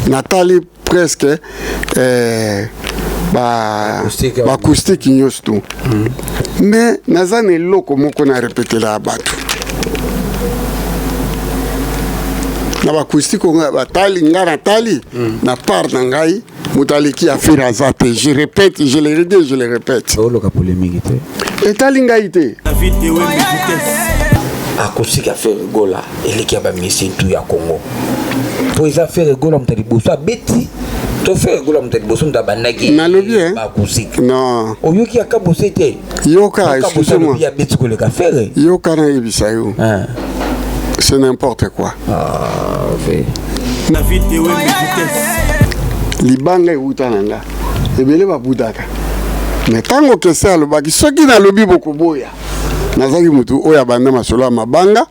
Natali presque eh, ba acoustique nyonso tu mm. Mais naza na eloko moko na repetela ya bato na baacoustique oyo batali ngai natali mm. na part na ngai moto aleki affaire aza te. Je répète, je le redis, je le répète. Oloka polémique te. Etali ngai te. Acoustique ya Ferre Gola eleki ya bamusicien tu ya Congo, mpo eza Ferre Gola moto ya liboso abeti to Ferre Gola moto ya liboso moto abandaki. Nalobi eh? Baacoustique. Non. Oyoki ya Kabose te? Yoka, excusez-moi. Abeti koleka Ferre. Yoka, nayebisa yo, c'est n'importe quoi. Ah, ve. Libanga ewuta na nga, ebele babudaka, mais ntango kese alobaki soki nalobi bokoboya, nazalaki motu oyo abanda masolo ya mabanga.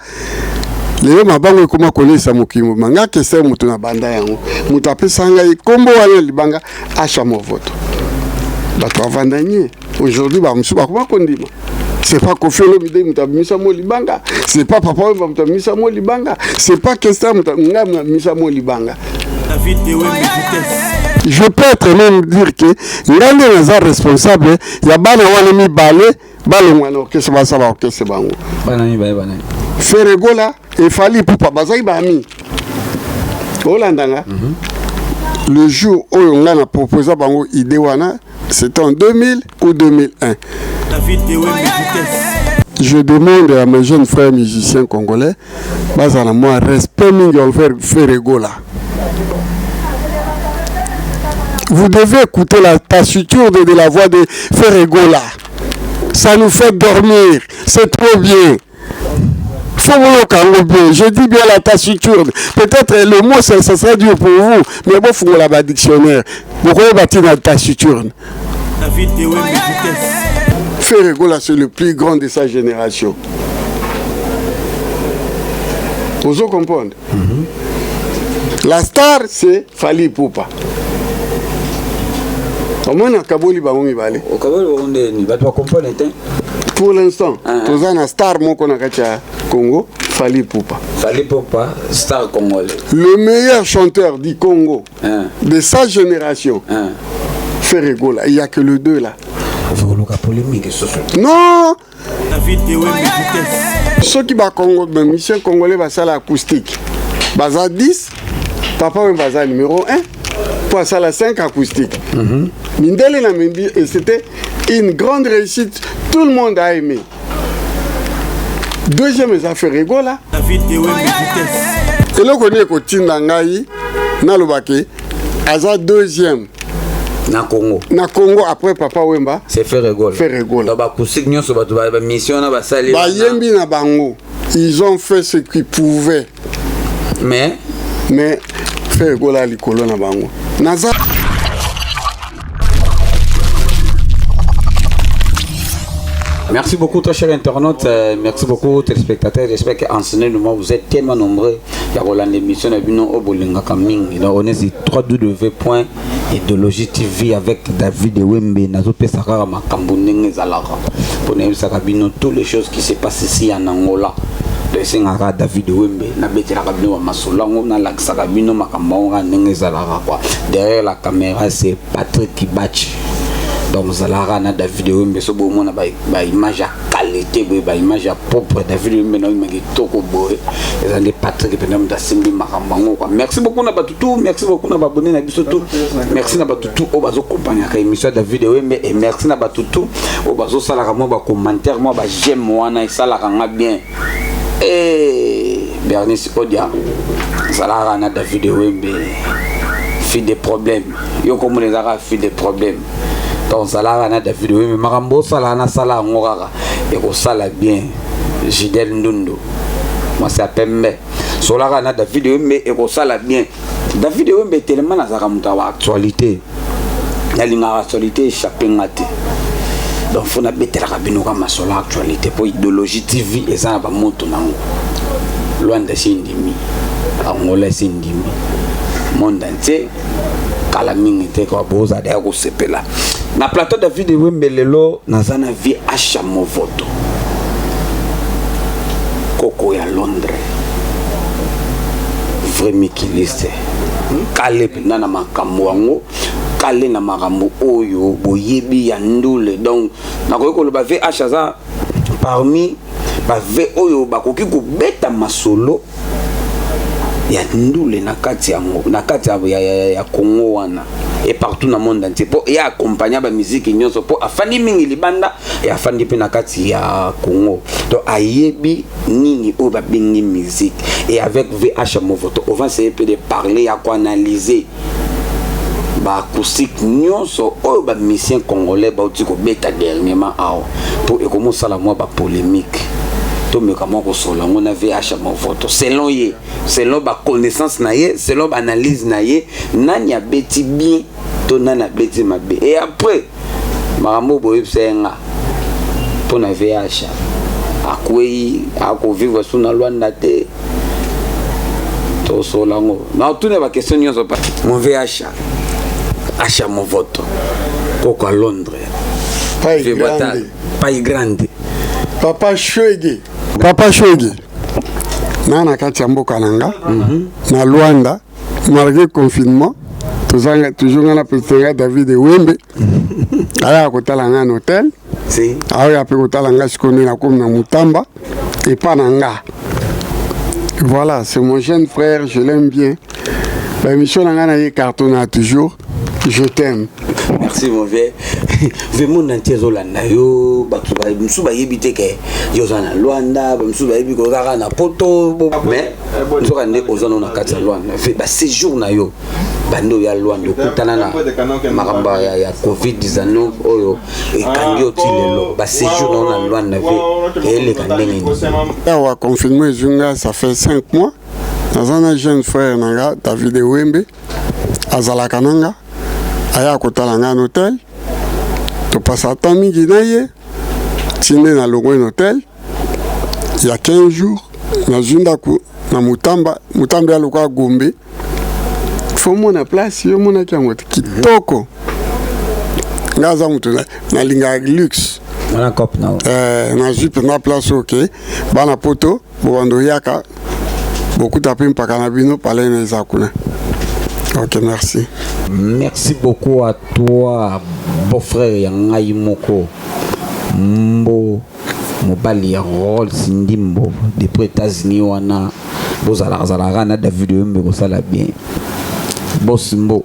Lelo mabanga ekoma kolesa mokili mobima. Nga kese motu na banda yango, moto apesa ngai nkombo wana libanga Asha Movoto. Bato bavanda nye. Aujourd'hui bamosusu bakoma kondima. C'est pas Koffi Olomide moto abimisa mo libanga, c'est pas Papa Wemba moto abimisa mo libanga, c'est pas Kester moto ngai abimisa mo libanga. Je peux être même dire que ngai nde naza responsable ya bana wana mibale balongwa na orchestre, basala orchestre bango. Bana mibale banani? Ferre Gola et Fally Ipupa bazalaki baami. Olandanga mm -hmm. Le jour oyo ngai na proposa bango idée wana, c'était en 2000 ou 2001. Je demande à mes jeunes frères musiciens congolais bazala mwa respect mingi envers Ferre Gola. Vous devez écouter la tessiture de la voix de Ferre Gola. Ça nous fait dormir, c'est trop bien. Faut boyoka yango bien. Je dis bien la tessiturne. Peut-être le mot, ça, ça sera dur pour vous, mais bon, fungola ba dictionnaire, bokoyeba ntina tessiturne. Ferre Gola, c'est le plus grand de sa génération. Ozo comprendre? Mm -hmm. La star, c'est Fally Ipupa. Omoni akaboli bango mibale. Okaboli bango ndeni? Bato bacomprendre te. Pour l'instant, toza na star moko na kati ya Congo, Fally Ipupa. Fally Ipupa, star congolais. Le meilleur chanteur du Congo de sa génération, Ferre Gola. Il y a que le deux là. Oluka polémique susu. Non, soki bacongo bamusicien congolais basala acoustique baza 10, Papa oyo baza numéro 1 mpo asala 5 acoustique mm -hmm. Mindele na mimbi, et c'était une grande réussite, tout le monde a aimé. Deuxième eza Ferre Gola. Eloko nini ekotinda ngai nalobaki aza deuxième? Na Congo? Na Congo, après Papa Wemba. C'est Ferre Gola. Ferre Gola. Donc baacoustique nyonso bato bamission wana basali. Bayembi na bango, ils ont fait ce qu'ils pouvaient. Mais Mais Ferre Gola likolo na bango. Naza Merci beaucoup, très chers internautes. Merci beaucoup, téléspectateurs. J'espère qu'en ce moment, vous êtes tellement nombreux. Il y a l'émission de bino oyo bolingaka mingi. Donc, on est sur www.idéologie TV avec David Wembe. Nazopesa kaka makambo ndenge ezalaka. Pour nayebisaka bino toutes les choses qui se passent ici en Angola. Donc, esengaka David Wembe nabetelaka bino bamasolo yango, nalakisaka bino makambo yango kaka ndenge ezalaka quoi. Derrière la caméra, c'est Patrick Kibachi. Donc ozalaka na David Wembe. So bomona baimage ya qualité boye, baimage ya propre, David Wembe na oyima kitoko boye, eza nde Patrick mpenza moto asimbi makambo yango quoi. Merci beaucoup na bato tout, merci beaucoup na baabonné na biso tout, merci na bato tout oyo bazokompagnaka émission ya David Wembe, et merci na bato tout oyo bazosalaka mwa bacommentaire, mwa baj'aime wana esalaka nga bien. E Bernice Odia, ezalaka na David Wembe, fille de problème. Yo komona ezalaka fille de problème. Donc ozalaka na David Wembe, makambo osala nasala yango kaka ekosala bien. Gidel Ndundu, mwasi ya pembe, solaka na David Wembe ekosala bien. David Wembe, telema, nazalaka moto ya baactualité, nalingaka actualité échappe nga te. Donc faut nabetelaka bino ka masolo ya actualité, mpo Idéologie TV eza na bamoto nango. Lwanda esi endimi, Angola esi endimi, monde entier. Kala mingi te kwa bozala ya kosepela na plateau David Wembe. Lelo naza na vie Asha Movoto, koko ya Londres, vrai mikiliste. Kale mpenza na makambo yango, kale na makambo oyo boyebi ya ndule. Donc nakoki koloba VH aza parmi bave oyo bakoki kobeta masolo ya ndule na kati yango, na kati ya Congo wana et partout na monde entier, mpo ye accompagna bamiziki nyonso, mpo afandi mingi libanda e afandi mpe na kati ya Congo. Donc ayebi nini oyo babengi musique. Et avec VH Movoto, on va essayer mpe de parler ya koanalyser baacoustique nyonso oyo bamusicien congolais bauti kobeta dernièrement awa, mpo ekomosala mwa bapolémique. Tomeka mwa kosola yango na VH Movoto, selon ye, selon baconnaissance na ye, selon baanalyse na ye, nani abeti bien to nani abeti mabe. Et après makambo boyebisa ye nga mpo na VH akwei, akovivre su na Lwanda te, tosola yango na otuna baquestion nyonso. Mon VH H Movoto, koko à Londres. Pai grande. Pai grande. Papa Shwege, Papa Shwege, na kati ya mboka na nga na Lwanda, malgré confinement, tozanga toujours. Nga na président nga David Wembe ayaka kotala nga na hotel. Si. Aoya mpe kotala nga sikoyo nde nakomi na Mutamba epa na nga. Voilà, c'est mon jeune frère, je l'aime bien. Baémission na nga na ye cartonna toujours. Je t'aime. Merci, mon vieux. Ve monde entier ezolanda yo. Bato mosusu bayebi te ke yo oza na Lwanda, bamosusu bayebi ke oza kaka na Poto, mais nzoka nde oza no na kati ya Lwanda. Ve baséjour na yo bande oyo ya Lwanda, okutana na makambo ya COVID-19 oyo ekangi yo ti lelo. Baséjour na yo na Lwanda, ve, eyeleka ndenge nini? Awa confinement ezwi nga, ça fait 5 mois. Naza na jeune frère na nga David Wembe, azalaka na nga, aya kotala nga na hotel. Topasa temps mingi na ye ti nde nalongwe na hotel ya 15 jours. Nazwi ndako na Mutamba. Mutamba ya lokola Gombe, fo mona place yo omonaki yango te, kitoko. Nga aza moto nalingaka luxe. Wana cop na. Nazwi mpenza place oke bana Poto bobanda oyaka bokuta mpe mpaka na bino palene eza kuna. Ok, merci. Merci beaucoup à toi, beau-frère ya ngai moko, mbo mobali ya Rolls Ndimbo depuis États-Unis wana. Bozalaka zalaka na David Oyombe, kosala bien. Boss mbo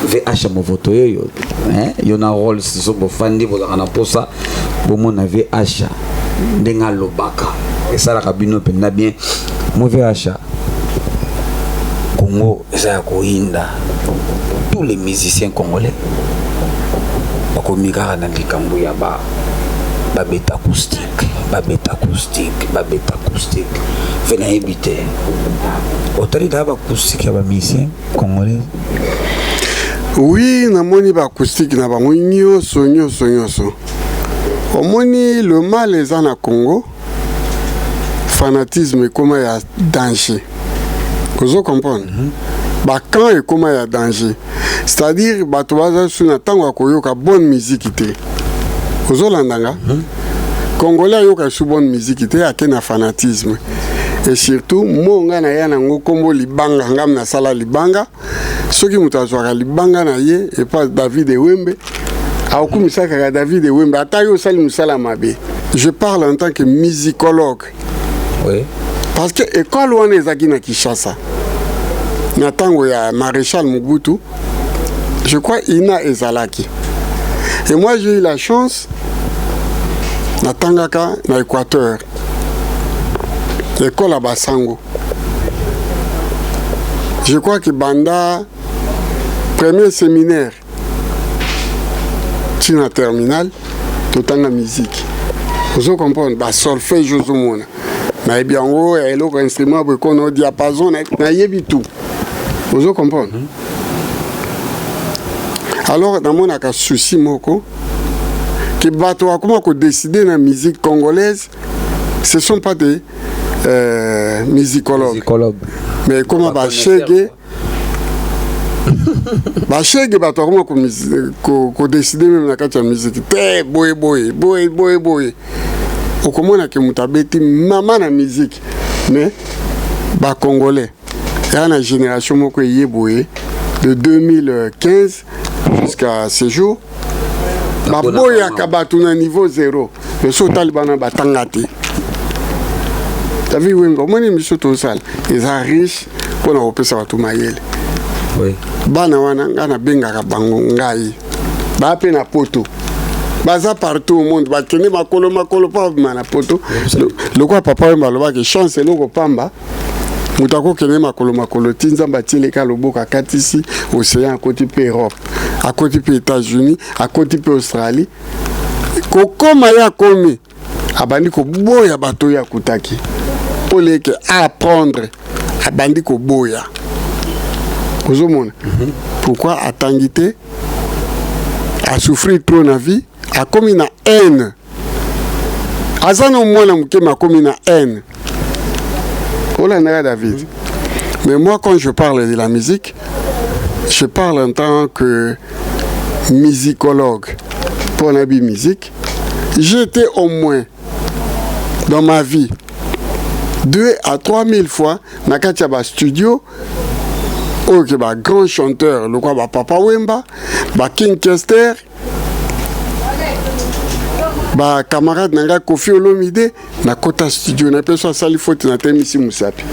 VH Movoto oyo, hein? Yo na Rolls, so bofandi, bozalaka na posa bomona VH ndenge alobaka, esalaka bino mpenza bien. Mo VH, Congo eza ya koyinda. Tous les musiciens congolais bakomi kaka na likambo ya ba babeta acoustique, babeta acoustique, babeta acoustique. Fe nayebi te, otali daa baacoustique ya bamusicien congolais? Oui, namoni baacoustique na bango nyonso nyonso nyonso. Omoni, le mal eza na Congo, fanatisme ekóma ya danger. Ozo comprendre? Bacamp ekóma ya danger, c'est-à-dire bato baza su na ntango ya koyoka bonne musique te. Ozolanda nga? Congolais ayoka su bonne musique te, ake na fanatisme. Et surtout mo nga na ya nango nkombo libanga, ngam nasala libanga. Soki moto azwaka libanga na ye epa David Ewembe, akokumisa kaka David Ewembe, ata yo osali mosala mabe. Je parle en tant que musicologue. Parce que école wana ezalaki na Kinshasa na ntango ya maréchal Mobutu, je crois ina ezalaki. Et moi, j'ai eu la chance, natangaka na Équateur, école ya basango. Je crois que banda premier séminaire ntina terminal, totanga musique. Ozo comprendre? Basolfège ozomona, nayebi yango ya eloko instrument boye kono diapason, nayebi tout. Ozo comprendre? Alors namonaka souci moko ke bato bakoma kodécider na musique congolaise, ce sont pas des musicologues. Musicologue. Mais ekoma bashege, bashege. Bato bakoma kodécider même na kati ya musique te, boye boye boye boye boye. Okomona ke moto abeti mama na musique, mais bacongolais eya na génération moko eye boye. De 2015 jusqu'à ce jour, baboyaka bato na niveau zéro. Mais so otali, bana batanga te. David Wemba, omoni biso tosala, eza riche mpona kopesa bato mayele. Bana wana, ngai nabengaka bango, ngai baa mpe na Poto, baza partout au monde, bakende makolo makolo mpo babima na Poto. Lokola Papa Wemba alobaki, chance eloko pamba, moto akokende makolo makolo ti Nzambe atieleka loboko, akatisi océan, akoti mpe Europe, akoti mpe États-Unis, akoti mpe Australie. Kokóma ye akomi, abandi koboya bato oyo akutaki mpo leke apprendre, abandi koboya. Ozomona pourquoi atangi te, asouffrir trop na vie, akomi na haine. Aza na mwana moke, mais akomi na haine. Olandaka David. Mais moi, quand je parle de la musique, je parle en tant que musicologue. Pour la musique, j'étais au moins dans ma vie 2 à 3 000 fois na kati ya bastudio oyo ke bagrand chanteur lokola bapapa Wemba, baKing Kester, bacamarade na ngai Kofi Olomide. Nakota studio na mpe so asali faute, natemisi mosapi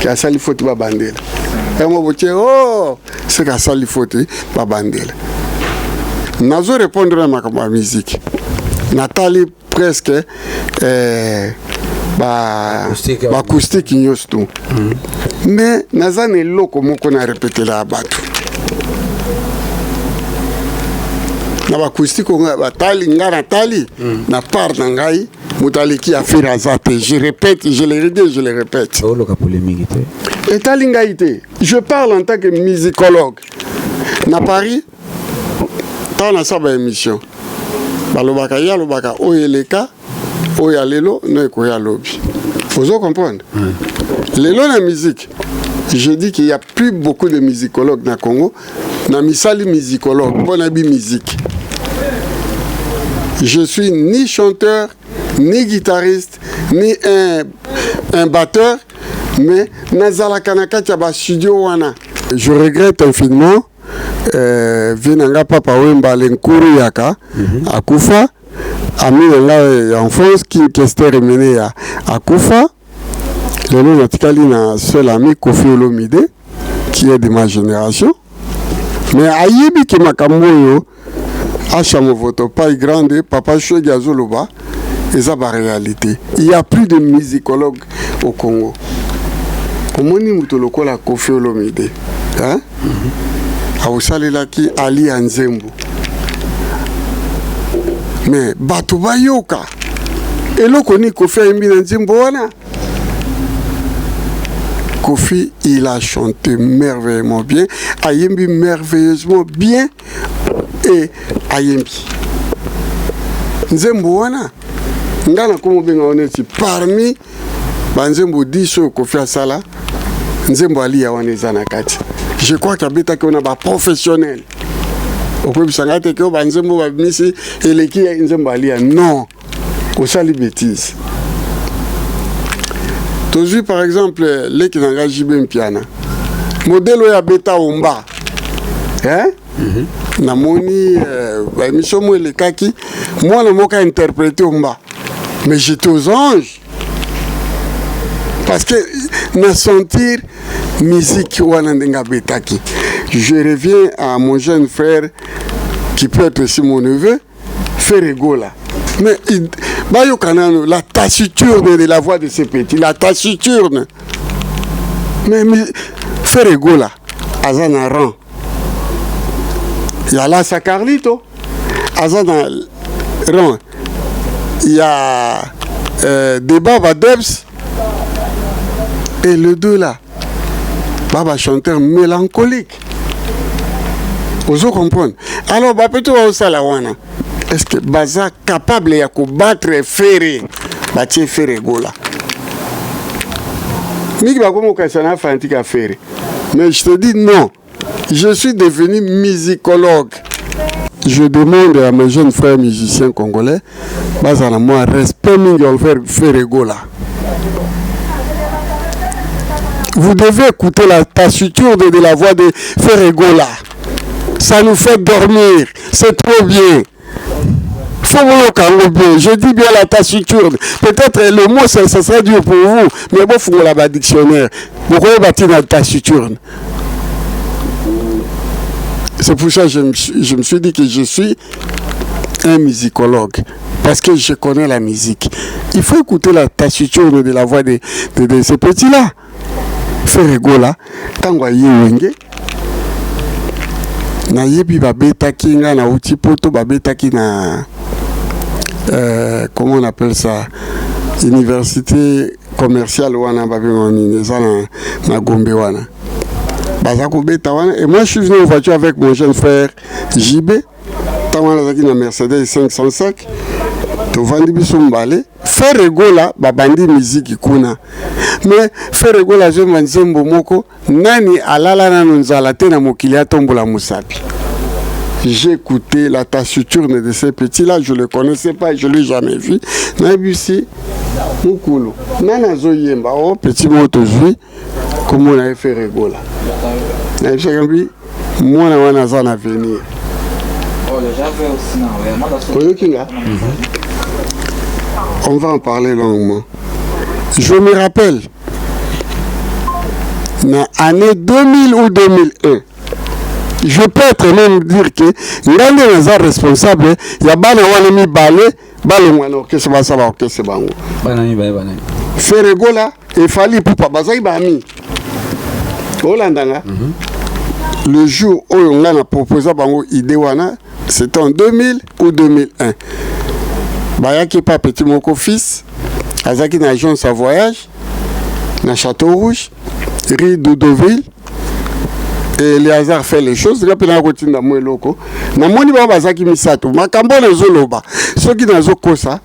ke asali faute, babandela yango botie o oh, seke asali faute, babandela. Nazo répondre na makambo ya musique, natali presque baacoustique nyonso tu, mais naza na eloko moko na repetela ya bato na baacoustique oyo batali. Ngai natali na part na ngai, moto aleki affaire aza te. Je répète, je le redis, je le répète. Oloka polémique te. Etali ngai te, je parle en tant que musicologue. Na Paris, ntango nasala baémission, balobaka, ye alobaka oyo eleka, oyo ya lelo no ekoya lobi. Ozo comprendre? Lelo na musique, je dis qu'il y a plus beaucoup de musicologues na Congo. Na misali musicologue mpo nayebi musique. Je suis ni chanteur, ni guitariste, ni un batteur, mais nazalaka na kati ya bastudio wana. Je regrette infiniment vie na nga Papa Wemba, lenkuru yaka akufa, ami na ngai ya enfance King Kester Emeneya akufa. Lelo natikali na seul ami, Kofi Olomide, qui est de ma génération, mais ayebi ke makambo oyo Acha Movoto Pai Grande, Papa Shwegi azoloba eza baréalité. Il y a plus de musicologue au Congo. Omoni moto lokola Kofi Olomide, hein? Akosalelaki ali ya nzembo, mais bato bayoka eloko nini Kofi ayembi na nzembo wana. Kofi, il a chanté merveilleusement bien, ayembi merveilleusement bien et ayembi nzembo wana. Nga nakoma obenga wana neti parmi banzembo 10 oyo Kofi asala, nzembo Aliya wana eza na kati. Je crois ke abetaki wana baprofessionnel. Okoyebisa ngai te ke oyo banzembo babimisi eleki nzembo Aliya? Non, osali bêtise. Tozwi par exemple leki na ngai JB Mpiana, modèle oyo abeta Omba, hein? Namoni baémission mo elekaki, mwana moko ainterprété Omba, mais j'étais aux anges parce que na sentir musique wana ndenge abetaki. Je reviens à mon jeune frère qui peut être aussi mon neveu, Ferre Gola. Mais bayoka nano la taciturne de la voix de ce petit, la taciturne. Mais Ferre Gola aza na rang ya Lasa Carlito, aza na rang ya Débat Badebs et le deux là ba chanteur mélancolique. Ozo comprendre? Alors bapeto baosala wana, est ce que baza capable ya kobattre Ferre? Batie Ferre Gola mingi, bakomi kokanisa na fanatique ya Ferre, mais je te dis non, je suis devenu musicologue. Je demande à mes jeunes frères musiciens congolais bazala mwa respect mingi envers Ferre Gola. Vous devez écouter la taciturne de la voix de Ferre Gola. Ça nous fait dormir. C'est trop bien. Faut boyoka yango bien. Je dis bien la taciturne. Peut-être le mot, ça serait dur pour vous, mais bon, faut la dictionnaire. Bokoyeba ntina taciturne. C'est pour ça que je me suis dit que je suis un musicologue. Parce que je connais la musique. Il faut écouter la taciturne de la voix de ces petits-là. Ferre Gola, ntango aye Wenge, nayebi babetaki nga nauti Poto, babetaki na comment on appelle ça, université commerciale wana, babengaka nini, eza na Gombe wana, baza kobeta wana. Et moi, je suis venu en voiture avec mon jeune frère JB. Ntango wana azalaki na Mercedes 505. Tovandi biso mbale. Ferre Gola babandi miziki kuna, mais Ferre Gola azoyemba nzembo moko: "Nani alala nano nzala te na mokili, atombola mosapi." J'ai écouté la taciturne de ces petits-là, je ne le connaissais pas, je ne l'ai jamais vu. Nayebisi mokulu: "Nani azoyemba?" "O petit moko tozwi, kombo na ye Ferre Gola." Nayebisaki mbi mwana wana aza na avenir. Oyoki nga? On va en parler longuement. Je me rappelle, na année 2000 ou 2001, je peux être même dire que ngai nde naza responsable ya bana wana mibale balongwa na orchestre, basala orchestre bango. Bana mibale banani? Ferre Gola et Fally Ipupa, bazalaki bami olandanga. Le jour oyo ngai na proposa bango idée wana, c'était en 2000 ou 2001, bayaki pa petit moko, fils azalaki na agence ya voyage na Château Rouge, rue Doudoville. Et le hasard fait les choses, nga mpe naya kotinda mo eloko, namoni bango bazalaki misato. Makambo oyo nazoloba, soki nazokosa,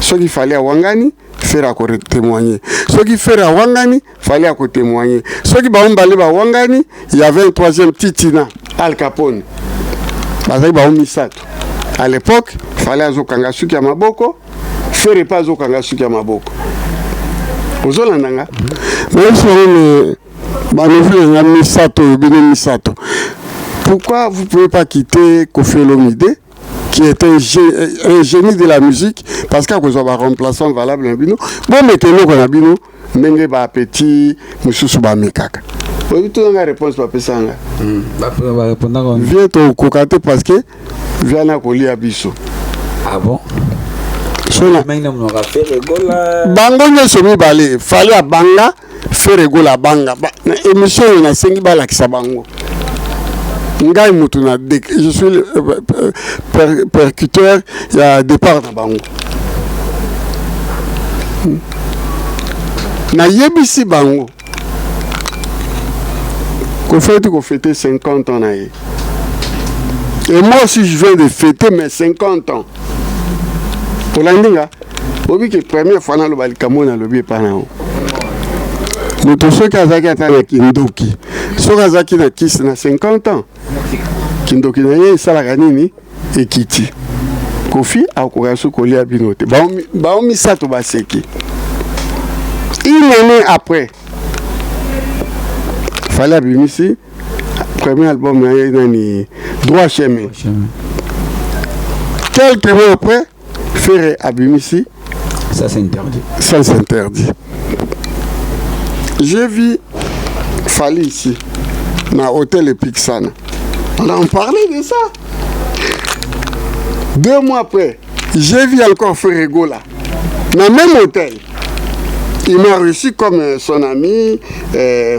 soki Fally awangani, Ferre akotémoigner. Soki Ferre awangani, Fally akotémoigner. Soki bango mibale bawangani, y avait un troisième, Titina Al Capone. Bazalaki bango misato. À l'époque, Fally azokanga suki ya maboko, Ferre mpe azokanga suki ya maboko. Ozolanda nga? Nayebisi bango: "Me banovi na nga misato oyo, bino misato, pourquoi vous pouvez pas quitter Koffi Olomide, qui est un génie de la musique, parce qu'akozwa baremplaçant valable na bino? Bomeka eloko na bino ndenge bapeti mosusu bamekaka." Oyebi tozanga réponse bapesanga? Barépondaka? "Vie tokoka te, parce que viana kolia biso." Ah bon? Sona. Mingi na monoko Ferre Gola. Bango nyonso mibale, Fally abanga, Ferre Gola abanga. Na émission oyo nasengi balakisa bango ngai moto na je suis le percuteur ya départ na bango. Nayebisi bango, Koffi kofêter 50 ans na ye, et moi aussi je viens de fêter mes 50 ans. Olandi nga? Obiki première fois naloba likambo oyo, nalobi epai na yo. Moto soki azalaki ata na kindoki, soki azalaki na kisi na 50 ans, kindoki na ye esalaka nini? Ekiti. Koffi akoka so kolia bino te. Bao misato baseki. Une année après, Fally abimisi premier album na ye, nani, Droit Chemin. Quelques mois après, Ferre abimisi Ça c'est interdit. Sens interdit. J'ai vu Fally ici, na hôtel Epixana. On a en parlé de ça. 2 mois après, j'ai vu encore Ferre Gola dans le même hôtel. Il m'a reçu comme son ami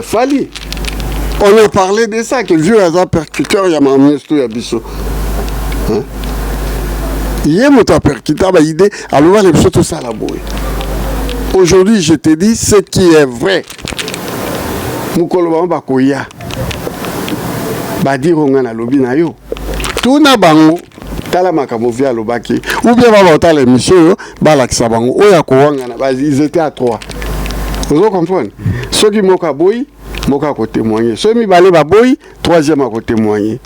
Fally. On a parlé de ça, que vieux aza percuteur ya mamesto ya biso. Hein? Ye moto apercuta baidée, aloba na biso tosala boye. Aujourd'hui, je te dis ce qui est vrai. Mokolo bango bakoya badire nga nalobi na yo, tuna bango, tala makambo vi alobaki, ou bien baba otala émission oyo, balakisa bango oyo akowangana. Ils étaient à trois. Ozo comprendre? Soki moko aboyi, moko akotémoigner. Soki mibale baboyi, troisième akotémoigner.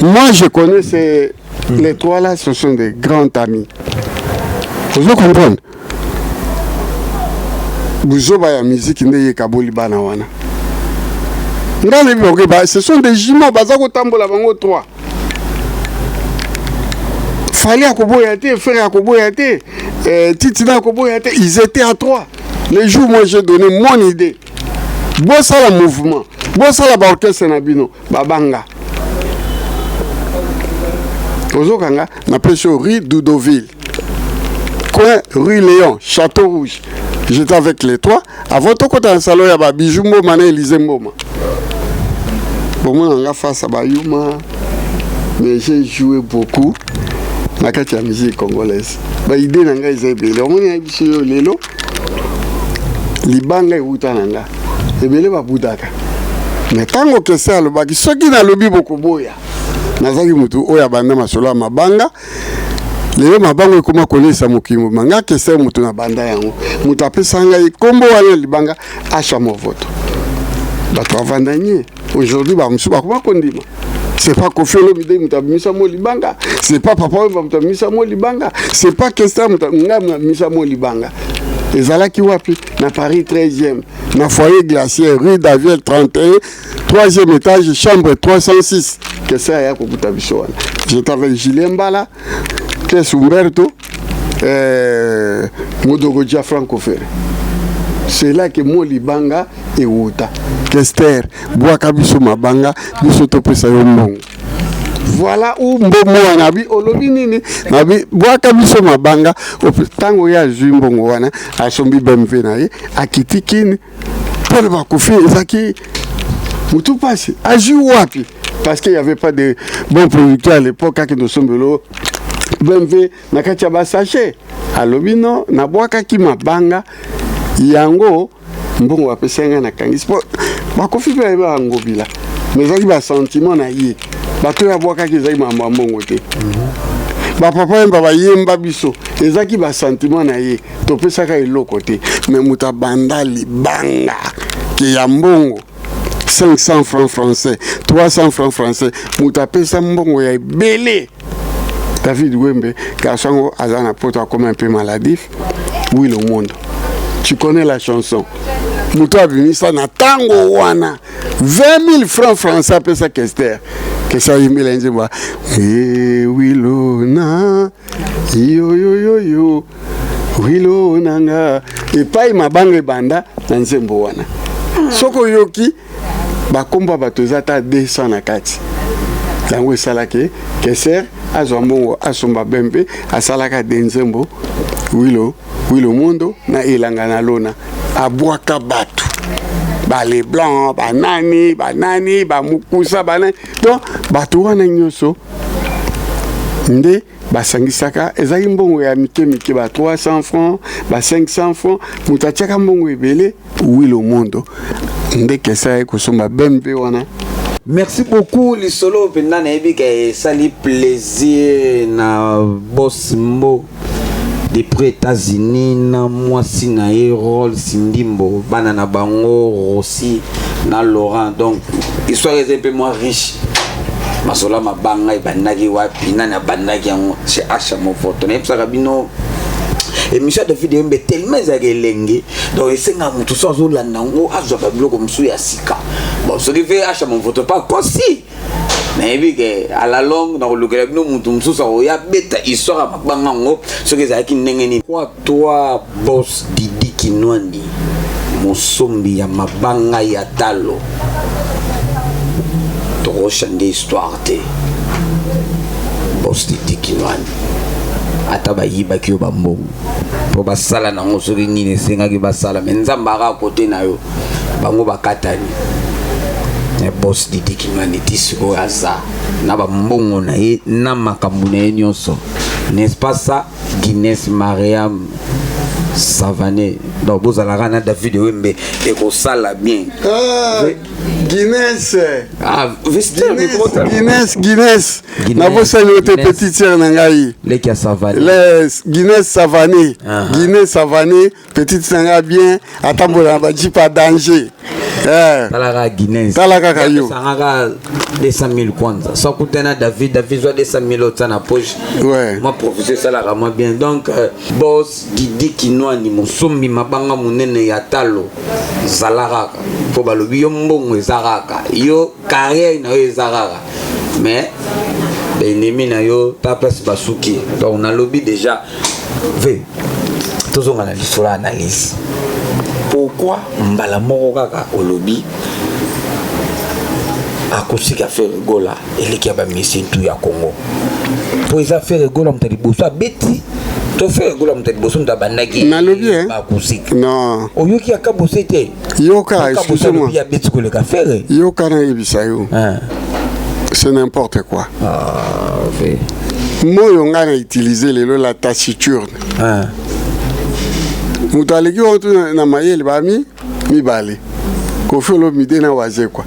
Moi, je connais ces les trois là, ce sont des grands amis. Ozo comprendre? Buzoba ya musique nde ye ekaboli bana wana. Nga nayebi bango ba, ce sont des jumeaux, baza kotambola bango trois. Fally akoboya te, Ferre akoboya te, Titina akoboya te, ils étaient à trois. Le jour moi j'ai donné mon idée, bosala mouvement, bosala baorchestre na bino, babanga. Ozokanga napesi yo rue Doudoville, coin rue Léon, Château Rouge. J'étais avec les trois avant tokota na salon ya babiju Mboma na Élysée Mboma. Bomona nga face à bayuma, mais j'ai joué beaucoup na kati ya musique congolaise. Baidée na ngai eza ebele. Omoni na biso yo lelo, libanga ewuta na nga. Ebele babudaka, mais ntango Kese alobaki soki nalobi bokoboya, nazalaki motu oyo abanda masolo ya mabanga. Lelo mabanga ekóma kolesa mokili mobima. Nga Kese motu na banda yango, moto apesa ngai nkombo wana libanga Asha Movoto. Bato bavanda nye. Aujourd'hui bamosusu bakoma kondima, c'est pas Koffi Olomide moto abimisa mo libanga, c'est pas Papa Wemba moto abimisa mo libanga, c'est pas Kester moto. Ngai abimisa mo libanga. Ezalaki wapi? Na Paris 13e, na foyer Glacière, rue Daviel 31, 3e étage, chambre 306. Kester aya kokuta biso wana. J'étais avec Julien Mbala, Kes Umberto, Modogo Dia, Franco Ferre. C'est là que mo libanga ewuta. Kester, bwaka biso mabanga, biso topesa yo mbongo. Voilà où mbongo wana bi olobi nini nabi bwaka biso mabanga. Ntango ye azwi mbongo wana, asombi BMW na ye, akiti Kini mpona bakofi. Ezalaki motu mpasi. Azwi wapi? Parce qu'il y avait pas de bon producteur à l'époque. Akende osombelo BMW na kati ya basachet. Alobi no, nabwakaki mabanga yango, mbongo bapesi ngai, nakangisi mpo bakofi mpe ayeba bangobila. Mais ezalaki basentiment na ye. Bato oyo abwakaki, ezalaki makambo ya mbongo te. Bapapa yemba bayemba biso, ezalaki basentiment na ye. Topesaka eloko te. Mais moto abanda libanga ke ya mbongo 500 francs français, 300 francs français, moto apesa mbongo ya ebele, David Wembe. Garçon yango aza na Poto, akoma un peu maladif. Oui, le monde, tu connais la chanson. Moto abimisa na ntango wana 20 000 francs français, apesa Kester. Kester ayembela nzembo ewilona yoyoyoyo wilo nanga epai mabanga. Ebanda na nzembo wana. Soki oyoki bakombo ya bato, eza ata 200 na kati. Yango esalaki Kester azwa mbongo, asomba bempe, asalaka de nzembo wilo wilo mondo na elanga na lona. Abwaka bato bale blanc, banani banani, bamukusa, banani. Donc bato wana nyonso nde basangisaka. Ezalaki mbongo ya mike mike, ba 300 francs, ba 500 francs. Moto atiaka mbongo ebele, wilo mondo nde Kesa ye kosomba bempe wana. Merci beaucoup. Lisolo mpenza nayebi ke esali plaisir na Bos Mbo depuis États-Unis, na mwasi na ye Rol Sindimbo, bana na bango Rossi na Laurent. Donc histoire eza mpe mwa riche. Masolo ya mabanga ebandaki wapi? Nani abandaki yango? Chez Asha Movoto. Nayebisaka bino, émission ya David Yembe tellement ezalaka elenge, donc esengaka motu so azolanda yango azwaka biloko mosusu ya sika. Bon, soki mpe Asha Movoto pa kosi, nayebi ke à la longue nakolukela bino motu mosusu akoya beta histoire ya mabanga yango soki ezalaki ndenge nini. Kwa toi, Boss Didi Kinwani, mosombi ya mabanga ya talo, tokochange histoire te. Boss Didi Kinwani, ata bayibaki yo bambongo mpo basala nango soki nini esengaki basala, me Nzambe aka kote na yo. Bango bakatani, me Boss Didi Kinwani ti sikoyo aza na bambongo na ye na makambo na ye nyonso, n'est-ce pas ça, Guinness Mariam Savane? Donc bozalaka na David Wembe, ekosala bien. Ah, Guinness. Ah, Vester. Guinness, Guinness. Nabosani yo te, petite sœur na ngai. Leki ya Savane. Les Guinness Savane. Guinness Savane, petite na ngai bien, atambola na bajeep ya danger. Eh. Tala kaka Guinness. Tala kaka yo. Sangaka 200 000 kwanza. So kutana David, David zwa 200 000 otsa na poche. Ouais. Moi professeur salaka moi bien. Donc boss Didi Kinwani mosombi mabanga munene ya talo zala kaka. Po balobi yo mbongo eza kaka. Yo carrière na yo eza kaka. Mais ennemi na yo ta place basuki. Donc nalobi déjà v tozonga na lisolo ya analyse. Pourquoi mbala moko kaka olobi acoustique ya Ferre Gola eleki ya bamusicien tu ya Congo? Po eza Ferre Gola moto ya liboso abeti to Ferre Gola moto ya liboso moto abandaki Nalobi, eh? baacoustique? Non. Oyoki ya Kabose te? Yoka, excusez-moi. Alobi abeti koleka Ferre. Yoka, nayebisa yo, c'est n'importe quoi. Ah, ve. Moyo ngai na utiliser lelo la taciturne. Moto aleki oyo tu na mayele bami mibale, Kofi Olomide na Wazekwa.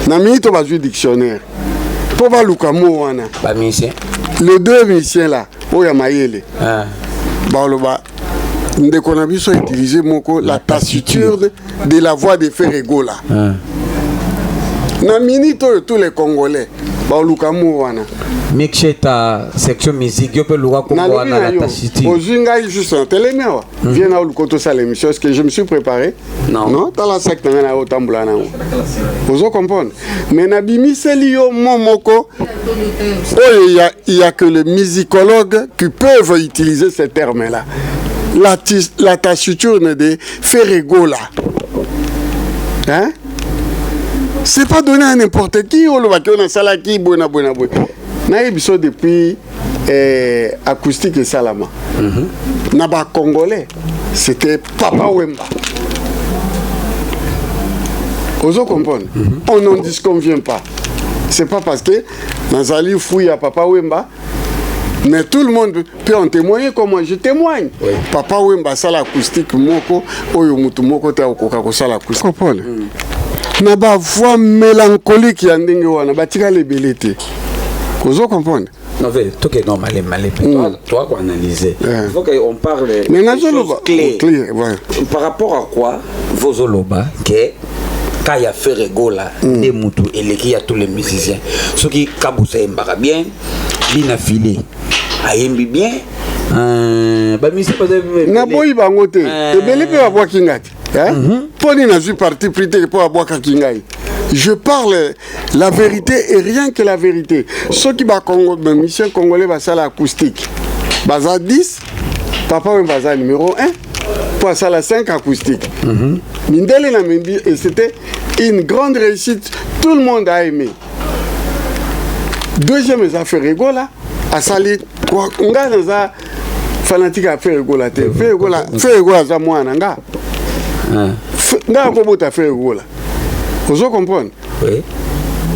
Na mingi to bazwi dictionnaire mpo baluka mo wana. Bamusicien. Les deux musiciens là oyo ya mayele baloba ndeko na biso utiliser moko la taciturne de la voix de Ferre Gola. Na minute oyo, tous les Congolais baluka mo wana. Miksheta section musique, yo mpe luka kombo Nalobi wana na la yo, taciturne. Ozwi ngai juste na telemi awa, viens na oluka tosala émission. Est ce que je me suis préparé? Non. Non, tala sac na ngai na yo otambola nango, ozo comprendre. Mais nabimiseli yo mo moko oyo il y a que les musicologues qui peuvent utiliser ce terme là, la taciturne de Ferre Gola, hein? C'est pas donné à n'importe qui. Olobaki oyo nasalaki boye na boye na boye. Nayebi so depuis acoustique esalama na bacongolais, c'était Papa Wemba. Ozo comprendre? On n'en disconvient pas. C'est pas parce que nazali fou ya Papa Wemba, mais tout le monde peut en témoigner comme moi je témoigne. Papa Wemba asala acoustique moko oyo mutu moko te akokoka kosala acoustique. Comprendre? Na bavoix mélancolique ya ndenge wana, batikala ebele te. Ozo comprendre? Non, mais toi, non, malé, malé. Toi, toi, quoi, analyser. Il faut qu'on parle Mais des nazoloba choses clés. Clair, ouais. Par rapport à quoi vozoloba que ka ya Ferre Gola nde mutu eleki ya tous les musiciens? Soki Kabusa ayembaka bien, Bina File ayembi bien, bamusicien baza ebele. Naboyi bango te. Ebele mpe babwaki ngai te, hein? Mpo nini nazwi parti pris te mpo babwakaki ngai? Je parle la vérité et rien que la vérité. Soki bacongo musicien congolais basala acoustique baza 10, Papa oyo baza numéro 1 mpo asala 5 acoustique mindele na membi, et c'était une grande réussite, tout le monde a aimé. Deuxième eza Ferre Gola, asali ngai naza fanatique ya Ferre Gola te. Ferre Gola, Ferre Gola aza mwana nga. Ngai akobota Ferre Gola, ozo comprendre? Oui.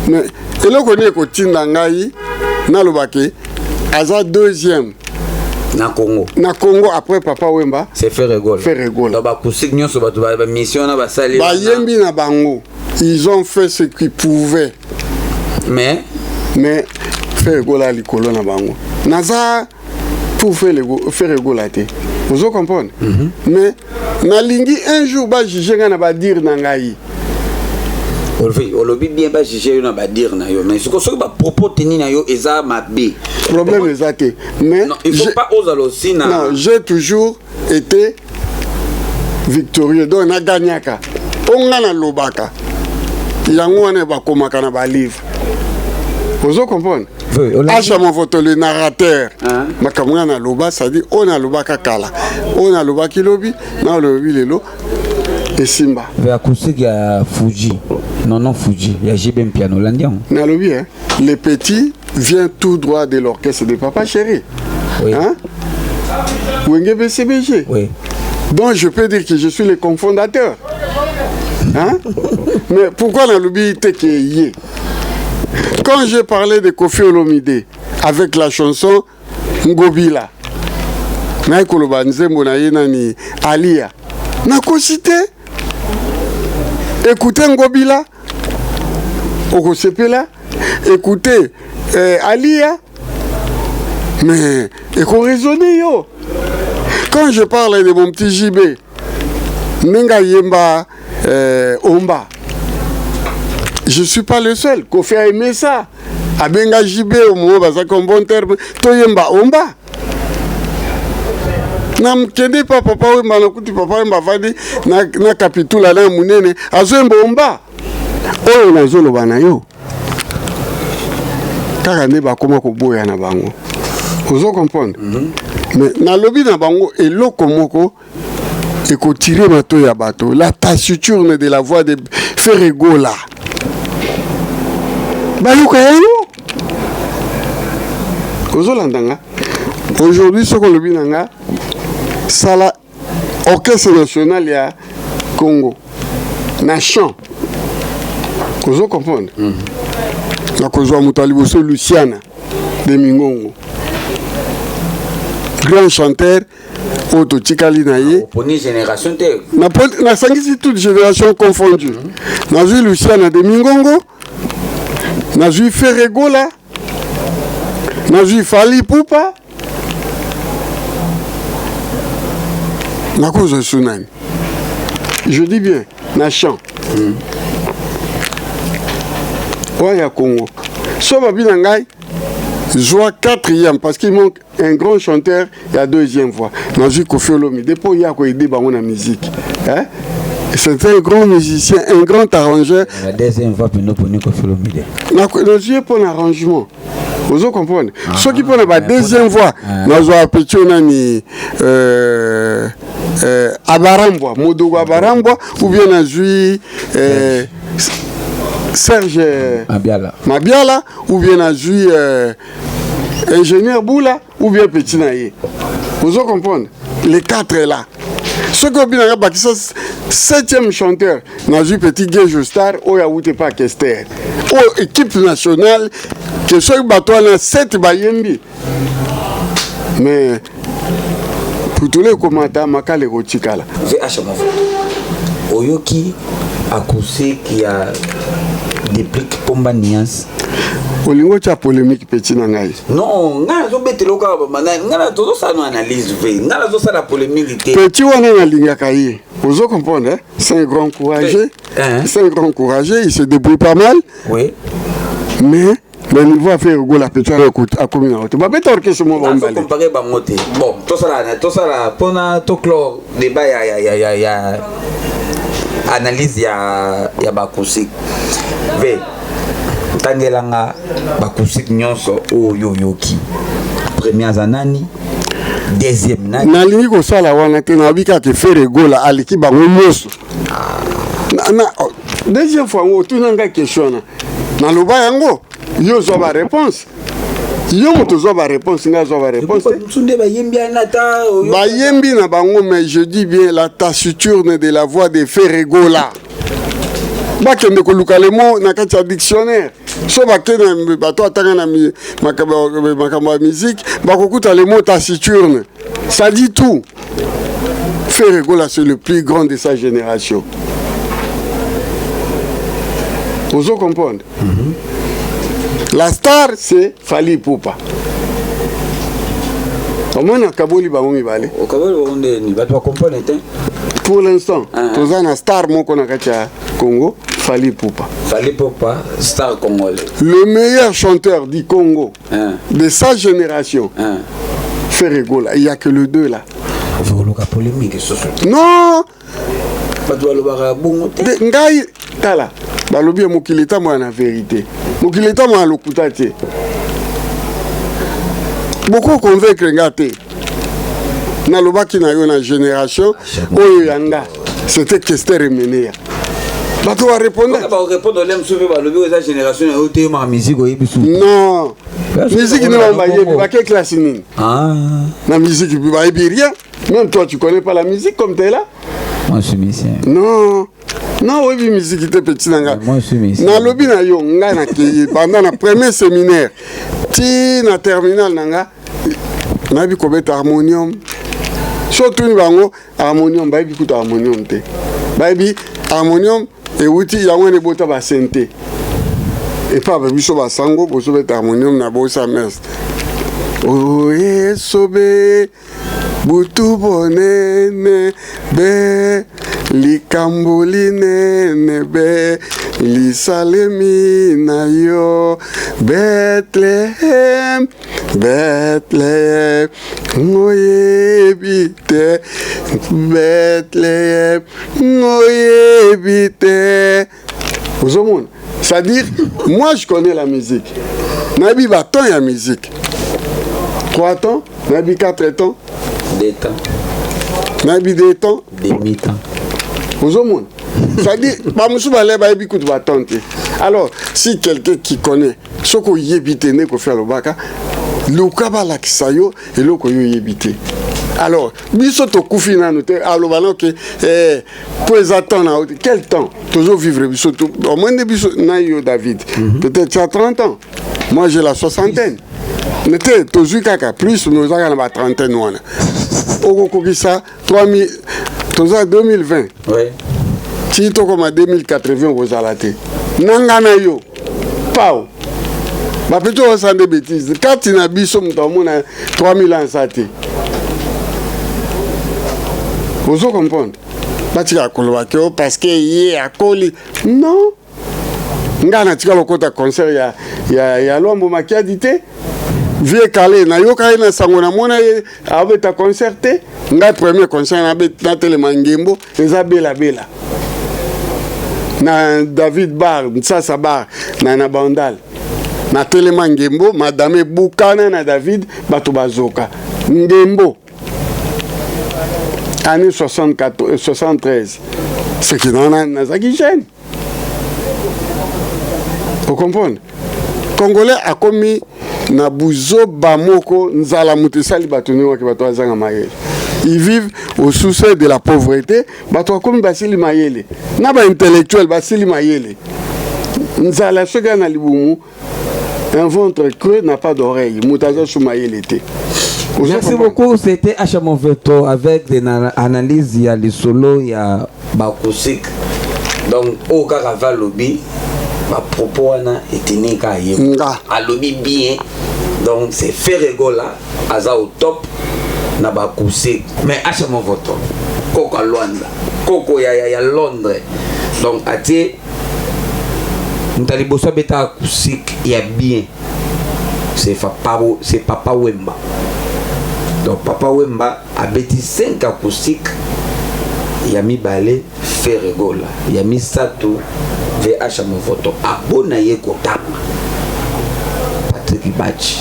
Mais eloko nini ekotinda ngai nalobaki aza deuxième na Congo? Na Congo, après Papa Wemba. C'est Ferre Gola. Ferre Gola. Donc baacoustique nyonso bato bamission wana basali. Bayembi na bango, ils ont fait ce qu'ils pouvaient. Mais Mais Ferre Gola likolo na bango. Naza pour Ferre Gola te, ozo comprendre? Mais nalingi un jour bajuge ngai na badire na ngai. Olobi bien, bajuge yo na badire na yo, mais siko soki bapropos teni na yo eza mabe? Problème eza te, mais Non, il faut pas ozala aussi na Non, j'ai toujours été victorieux, donc nagagnaka. Mpo nga nalobaka yango wana bakomaka na balivre, ozo comprendre? Acha Movoto le narrateur. Makambo nga naloba, c'est-à-dire oyo nalobaka kala, oyo nalobaki lobi na olobi lelo esimba. Acoustique ya Fuji, non, non, Fuji ya JB Mpiano, olandi yango? Nalobi, hein, le petit vient tout droit de l'orchestre de Papa Chéri, hein? Wenge BCBG. Donc je peux dire que je suis le cofondateur, hein? Mais pourquoi nalobi te ke ye? Quand j'ai parlé de Kofi Olomide avec la chanson Ngobila, naye koloba nzembo na ye nani Alia, nakosi te. Écoutez Ngobila, okosepela. Écoutez Alia, mais ekoraisonne yo. Quand je parle de mon petit JB, ndenge ayemba omba. Je suis pas le seul. Kofi a aimé ça. Abenga JB au moment bazaki en bon terme, toyemba omba. Nakende pa Papa Wemba, nakuti Papa Wemba avandi na, na kapitula na monene azoyemba omba. Oyo nazoloba na yo kaka nde bakoma koboya na bango, ozo comprendre? Mais nalobi na bango eloko moko ekotire mato ya bato, la taciturne de la voix de Ferre Gola, bayoka yango. Ozolanda nga? Aujourd'hui, soki olobi na nga sala Orchestre national ya Congo na chant, ozo comprendre? Nakozwa moto ya liboso, Luciana de Mingongo, grand chanteur oyo totikali na ye. Oponi génération te. Nasangisi toute génération confondue. Nazwi Luciana de Mingongo, nazwi Ferre Gola, nazwi Fally Ipupa, nakozwa su nani? Je dis bien na chant oyo ya Congo. So babi na ngai zwa quatrième, parce qu'il manque un grand chanteur ya deuxième voix, nazwi Koffi Olomide mpo ye akoaider bango na musique, hein? C'est un grand musicien, un grand arrangeur. La deuxième voix pino poni Koffi Olomide. Nazwi ye mpo na arrangement, ozo comprendre? Soki mpo na ba deuxième voix, nazwa petit oyo nani, Abarambwa, Modogo Abarambwa, ou bien nazwi Serge Mabiala. Mabiala, ou bien nazwi ingénieur Boula, ou bien petit na ye. Ozo comprendre? Les quatre là. Soki obinanga bakisa septième chanteur, nazwi petit Gejo Star oyo awuti pa Kester, oyo équipe nationale, ke soki bato wana sept bayembi, mais putulu ekomata, makala ekotikala. VH Mavo, oyoki acoustique ya Déplique Pomba Niance? Olingi otya polémique, petit na ngai? Non, ngai nazobetela kaka bamana ngai na tozosala no analyse ve, ngai nazosala polémique te. Petit wana nalingaka ye, ozo comprendre, hein? C'est un grand courageux. Hein? C'est un grand courageux, il se débrouille pas mal. Mais na niveau ya Ferre Gola, petit wana akomi na te, babeta orchestre mo bambale. Comparer bango te. Bon, tosala mpona toclore débat ya analyse ya baacoustique ve. Tangelanga baacoustique nyonso oyo oyoki. Premier aza nani? Deuxième nani? Nalingi kosala wana te. Nayebi kaka Ferre Gola aleki bango nyonso. Oh, deuxième fois yango otuna ngai question wana, naloba yango, yo ozwa baréponse, yo moto ozwa baréponse, ngai azwa baréponse te. Mosusu nde bayembi ana ata Bayembi na bango, mais je dis bien la taciturne de la voix de Ferre Gola. Bakende koluka le mot na kati ya dictionnaire. So bakende na bato atanga na makambo ya musique, bakokuta le mot taciturne, ça dit tout. Ferre Gola, c'est le plus grand de sa génération, ozo comprendre? La star, c'est Fally Ipupa. Omoni, akaboli bango mibale. Okaboli bango ndeni? Bato bacomprendre te. Pour l'instant, Ah. toza na star moko na kati ya Congo, Fally Ipupa. Fally Ipupa, star congolais. Le meilleur chanteur du Congo Hein. de sa génération, Hein. Ferre Gola. Il y a que le deux là. Oluka polémique lisusu. Non. Bato balobaka bongo te. Ngai tala, balobi ya mokili etambola na vérité, mokili etambola na lokuta te. Boko convaincre nga te. Nalobaki na yo, na génération oyo ya nga, c'était Kester Emeneya. Bato barépondre. Barépondre ole mosusu mpe balobi oyo eza génération na yo te, yomaka musique oyebi su. Non, musique nde bango bayebi, bake classe nini? Ah. Na musique bayebi rien. Même toi, tu connais pas la musique comme t'es là. Moi, je suis musicien. Non, non, oyebi musique te, petit na nga. Moi, je suis musicien. Nalobi na yo, ngai nakei banda na premier séminaire ti na terminal na nga, nayebi kobeta harmonium. So otuni bango harmonium, bayebi kuta harmonium te. Bayebi harmonium ewuti yango wana, ebota basente epa biso basango bozobeta harmonium na bosa mers oyesobe butu bonene be. Likambo linene be lisalemi na yo Bethlehem, Bethlehem, oyebi te Bethlehem, oyebi te. Ozomona, c'est-à-dire moi je connais la musique, nayebi ba temps ya musique, 3 temps, nayebi 4 temps, 2 temps, nayebi 2 temps, demi temps. Ozomona, c'est-à-dire bamosusu bale bayebi kutu ba temps te. Alors si quelqu'un qui connaît, soki oyebi te nde Kofi alobaka luka balakisa yo eloko oyo oyebi te. Alors biso tokufi nanu te, aloba na oke eh, po eza temps na yo te. Quel temps tozovivre biso? Omoi nde biso na yo David, peut-être tu as 30 ans, moi j'ai la soixantaine, mais te tozwi kaka plus, mais oza kaka na ba trentaine wana, okokokisa 3000, toza 2020. Ti tokoma 2080 okozala te na nga na yo pao bapeti osala nde bétise kati na biso. Moto amona 3000 ans eza te. Ozo comprendre? Batika koloba ke o parce que ye akoli. Non, nga natika lokota concert ya Lwambo Makiadi te. Vieux Kale, nayoka ye na sango, namona ye abeta concert te. Ngai premier concert natelema ngembo eza Belabela na David Bar Nsasa Bar na Bandal. Natelema ngembo, madame ebukana na David, bato bazoka ngembo, année 64, 73, ce qui nazalaki jeune. Ocomprendre? Congolais akomi na buzoba moko, nzala moto esali bato ndenge waki, bato azanga mayele. Ils vivent au sous-sol de la pauvreté. Bato bakomi basili mayele, na baintellectuel basili mayele. Nzala soki na libumu, un ventre creux n'a pas d'oreille, moto aza su mayele te. Merci beaucoup, c'était Acha Moveto avec des analyses, il y a les solos, il y a Bakusik. Donc, au kaka lobi, ba propos wana eteni ka ye. Nga. Alobi bien. Donc, c'est Ferre Gola, aza au top na Bakusik. Mais Acha Movoto, Koko Luanda, Koko ya Londres. Donc, atie moto liboso abeta acoustique ya bien, c'est Papa Wemba. Donc Papa Wemba abeti 5 acoustique, ya mibale Ferre Gola, ya misato VH Movoto. Abona ye kotanga Patrick Bachi.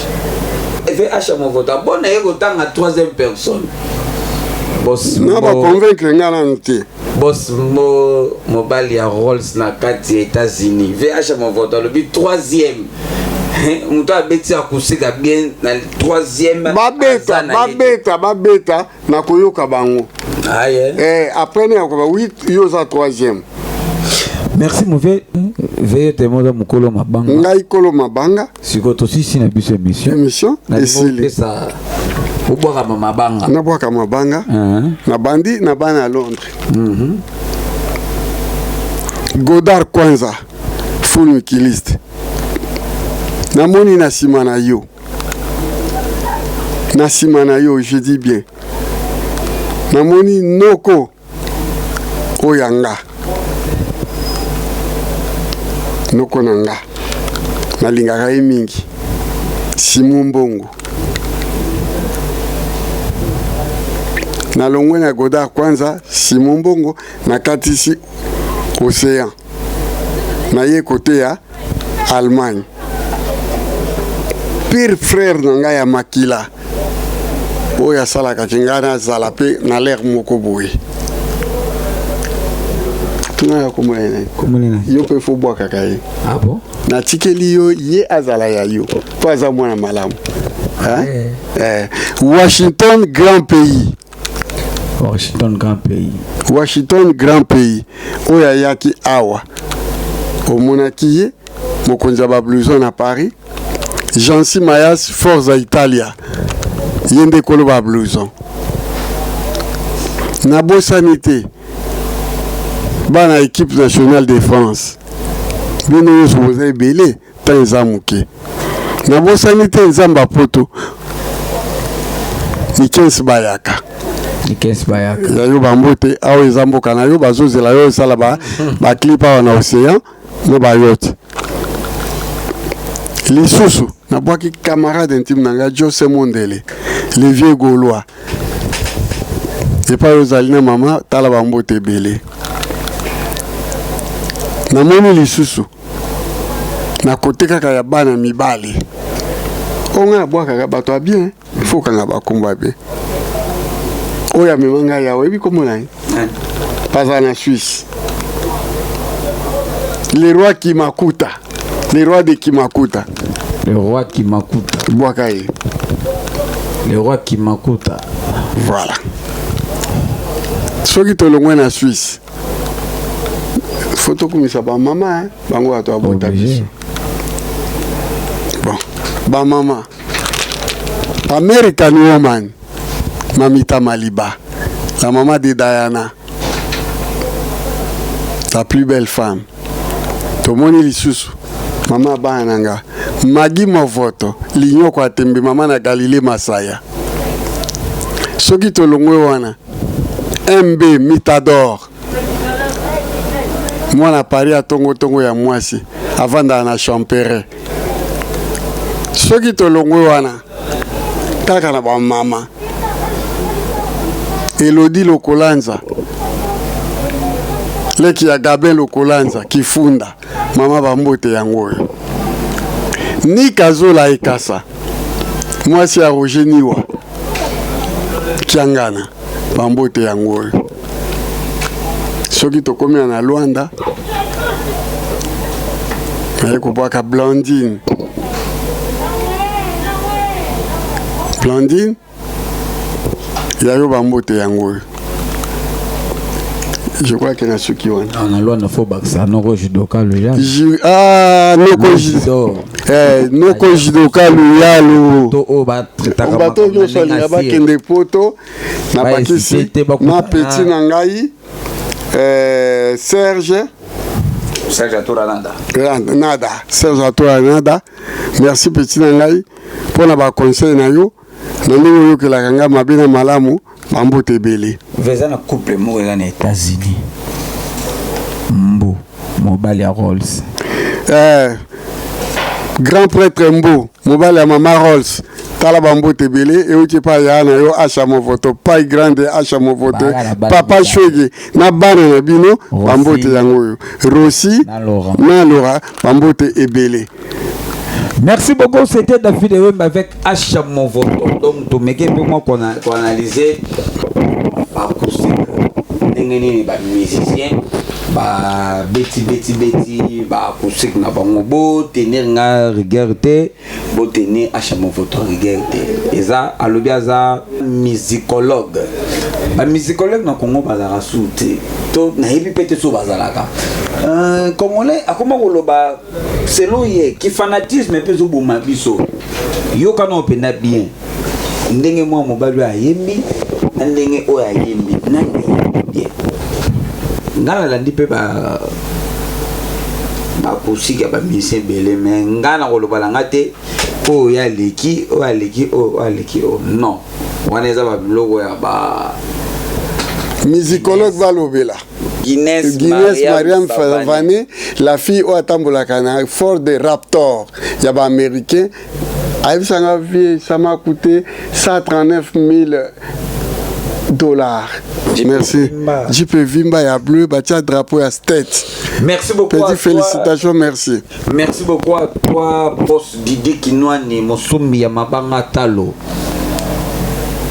VH Movoto abona ye kotanga troisième personne. Boss na baconvaincre nga nanu te. Boss mo mobali ya Rolls na kati ya États-Unis, VH Movoto alobi troisième moto abeti akusika bien na troisième. Babeta, babeta, babeta, nakoyoka bango. Ah, yeah. Eh, après ne yakoba oui, yo oza troisième. Merci mauvais veye te moza mokolo mabanga. Ngai kolo mabanga. Sikoyo tosisi na biso émission. Émission esili. Opesa obwakama mabanga. Nabwaka mabanga. Nabandi na bana ya Londres. Godard Kwanza full mikiliste, namoni na nsima na yo, na nsima na yo, je dis bien, namoni noko oyo ya nga, noko na nga, nalingaka ye mingi, Simu Mbongo. Nalongwe na Godard Kwanza, Simu Mbongo, nakatisi océan, naye kote ya Allemagne. Pire frère na ngai ya makila oyo asalaka ke ngai nazala mpe na lere moko boye, tuna ya komona ye nani? Komona nani? Yo mpe fo bwakaka ye. Ah bon? Natikeli yo ye, azala ya yo mpo aza mwana malamu. Hein? Eh, Washington grand pays. Washington grand pays. Washington grand pays oyo ayaki awa, omonaki ye, mokonzi ya bablouson na Paris. Jansi Mayas Forza Italia, ye nde kolo bablouson. Nabosani te bana équipe nationale de France, bino nyonso boza ebele, ntan eza moke. Nabosani te Nzambe apoto Nikens bayaka. Likes Bayaka. Ya yo bambote awa eza mboka na yo, bazozela yo osala baclip awa na océan no bayote. Lisusu nabwaki camarade intime na ngai Jose Mondele, le vieux Gaulois, epai ozali na mama, tala bambote ebele. Namoni lisusu na kote kaka ya bana mibali oyo ngai nabwakaka bato ya bien, il faut okanga bakombo ya bien. Oyo amema ngai yawe, oyebi kombo na ye, bazala na Suisse, le roi Kimakuta, le roi de Kimakuta. Le roi Kimakuta. Bwaka ye. Le roi Kimakuta. Voilà. Soki tolongwe na Suisse, faut tokumisa bamama, hein? Bango bato babota biso. Bon, bamama, American woman, Mamita Maliba, la maman de Diana, la plus belle femme. Tomoni lisusu mama bana na nga Magi Movoto Linyoko Atembe, mama na Galile Masaya. Soki tolongwe wana, MB Mitador, mwana Paris ya tongotongo ya mwasi, avandaka na Champere. Soki tolongwe wana kaka na bamama, Elodi Lokolanza, leki ya Gabin Lokolanza Kifunda, mama bambote yango oyo. Nika Zola Ekasa, mwasi ya Roger Niwa Kiangana, bambote yango oyo. Soki tokomi na Lwanda, naye kobwaka Blandine. Blandine ya yo, bambote yango oyo. Je crois que nasuki wana. Na Lwanda faut bakisa noko Judoka Luya. Ah, noko noko Judoka Luyalu. To oyo batraitaka. Bato nyonso alinga bakende poto, nabakisi na petit na ngai Serge. Serge Atora Nada. Nada, Serge Atora Nada, merci petit na ngai mpona baconseil na yo, na ndenge oyokelaka ngai mabe na malamu, bambote ebele. Eza na couple moko eza na États-Unis, Mbu, mobali ya Rolls. Grand prêtre Mbu, mobali ya mama Rolls, tala bambote ebele euti epai ya na yo Asha Movoto, pai grande Asha Movoto, papa Shwege na bana na bino, bambote yango oyo, Rossi na Laura. Na Laura, bambote ebele. Merci beaucoup, c'était David Ewembe avec Asha Movoto. Donc, tomeke mpe mwa koanalyser acoustique, ndenge nini bamusicien babeti beti beti baacoustique na bango. Botenir nga rigueur te, botenir Asha Movoto rigueur te. Eza alobi aza musicologue. Bamusicologue na Congo bazalaka su te, to nayebi mpe te so bazalaka. Congolais akoma koloba selon ye, kifanatisme mpe ezoboma biso. Yokana mpenza bien ndenge mwa mobali oyo ayembi na ndenge oyo ayembi, nani ayembi bien? Ngai nalandi mpe ba bakusika ya bamusicien ebele, mais ngai na koloba na nga te oyo ya aleki, oyo aleki, oyo aleki, oyo non. Wana eza babiloko ya ba musicologue balobela. Guinness. Guinness Mariam Savane, la fille oyo atambolaka na Ford Raptor ya baaméricain, ayebisanga: "Vieux, ça m'a coûté 139 000 dollars." Merci. JP Vimba ya bleu, batia drapeau ya state. Merci beaucoup. Petit félicitations, merci. Merci beaucoup à toi, boss Didi Kinwani, mosombi ya mabanga talo.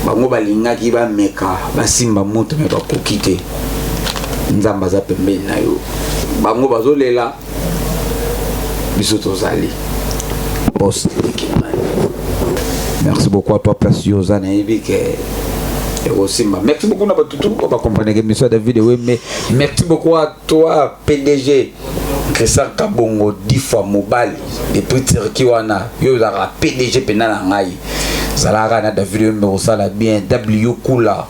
Bango balingaki bameka basimba moto, mais bakoki te. Nzambe aza pembeni na yo. Bango bazolela, biso tozali. Boss Didi Kinwani, merci beaucoup à toi. Place yo oza, nayebi ke ekosimba. Merci beaucoup na bato tout oyo bakompanaka émission ya David Ewembe. Merci beaucoup à toi, PDG Christian Kabongo, 10 fois mobali depuis Turquie. Wana yo ozalaka PDG mpena na ngai, ezalaka na David Ewembe, kosala bien W Kula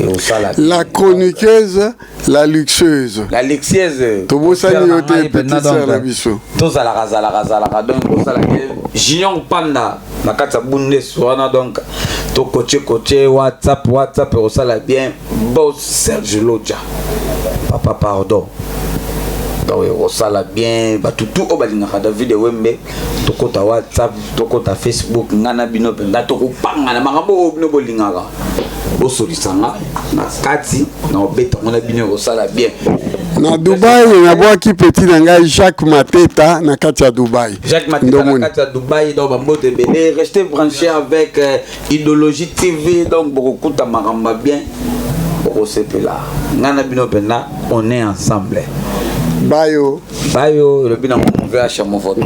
ekosala. La chroniqueuse, la luxueuse. La luxueuse. Tobosani yo te, petite sœur na biso. Tozalaka zalaka zalaka, donc osalaka Junior Panda na kati ya Bundes wana, donc. Tokotie kotie WhatsApp, WhatsApp ekosala bien. Boss Serge Lodja, papa pardon. Donc ekosala bien. Bato tu oyo balingaka David Wembe, tokota WhatsApp, tokota Facebook. Ngai na bino mpenza tokopangana makambo oyo bino bolingaka. Bosolisa nga na kati na obetango na bino, ekosala bien. Na Dubai nabwaki petit na ngai Jacques Mateta na kati ya Dubai. Jacques Mateta na kati ya Dubai. Donc bambote ebele, restez branché avec Idéologie TV. Donc bokokuta makambo bien, bokosepela. Ngai na bino mpenza, on est ensemble. Bayo. Bayo, elobi na momauvais acha movoto.